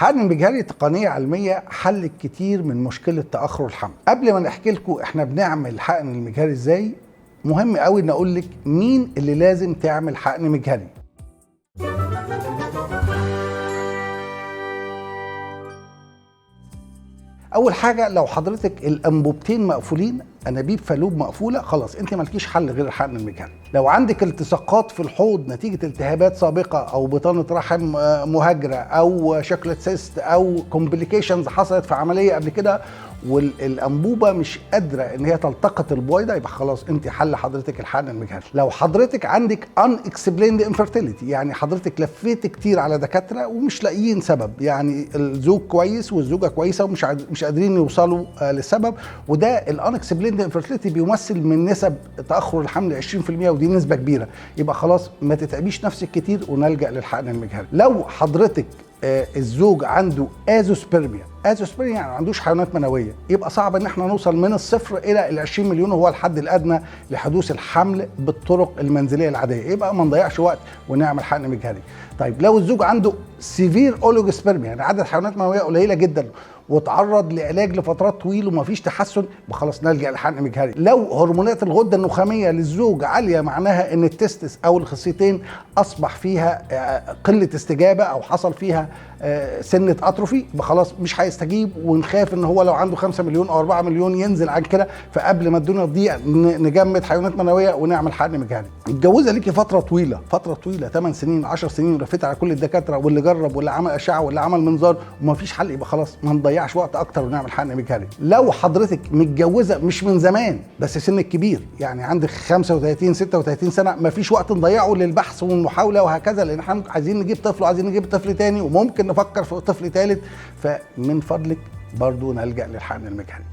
حقن المجهري تقنية علمية حلت كتير من مشكلة تاخر الحمل. قبل ما نحكي لكم احنا بنعمل حقن المجهري ازاي، مهم قوي ان اقول لك مين اللي لازم تعمل حقن مجهري. اول حاجة لو حضرتك الانبوبتين مقفولين، انابيب فالوب مقفولة، خلاص انت مالكيش حل غير الحقن المجهري. لو عندك التصاقات في الحوض نتيجة التهابات سابقه او بطانه رحم مهاجرة او chocolate cyst او complications حصلت في عملية قبل كده والانبوبه مش قادرة ان هي تلتقط البويضة، يبقى خلاص انت حل حضرتك الحقن المجهري. لو حضرتك عندك unexplained infertility، يعني حضرتك لفيت كتير على دكاترة ومش لاقيين سبب، يعني الزوج كويس والزوجة كويسة ومش مش قادرين يوصلوا للسبب، وده ال unexplained infertility بيمثل من نسب تاخر الحمل 20%، ودي نسبه كبيرة، يبقى خلاص ما تتعبيش نفسك كتير ونلجا للحقن المجهري. لو حضرتك الزوج عنده azoospermia، azoospermia يعني ما عندوش حيوانات منويه، يبقى صعب ان احنا نوصل من الصفر الى ال 20 مليون وهو الحد الادنى لحدوث الحمل بالطرق المنزلية العادية، يبقى ما نضيعش وقت ونعمل حقن مجهري. طيب لو الزوج عنده severe oligospermia، يعني عدد حيوانات منويه قليله جدا وتعرض لعلاج لفترات طويلة ومفيش تحسن، خلاص نلجا لحقن مجهري. لو هرمونات الغدة النخاميه للزوج عالية، معناها ان ال testis او الخصيتين اصبح فيها قلة استجابة او حصل فيها سنة atrophy، خلاص مش هيستجيب، ونخاف ان هو لو عنده 5 مليون او 4 مليون ينزل عن كده، فقبل ما الدنيا تضيع نجمد حيوانات منويه ونعمل حقن مجهري. متجوزة ليكي فترة طويلة، فترة طويلة 8 سنين 10 سنين، ولفيت على كل الدكاترة واللي جرب واللي عمل اشعه واللي عمل منظار ومفيش حل، يبقى خلاص ما نضيعش وقت اكتر ونعمل حقن مجهري. لو حضرتك متجوزة مش من زمان بس سنك كبير، يعني عندك 35 36 سنة، مفيش وقت نضيعه للبحث والمحاوله وهكذا، لان احنا عايزين نجيب طفل وعايزين نجيب طفل تاني وممكن نفكر في طفل ثالث، فمن فضلك برضو نلجأ للحقن المجهري.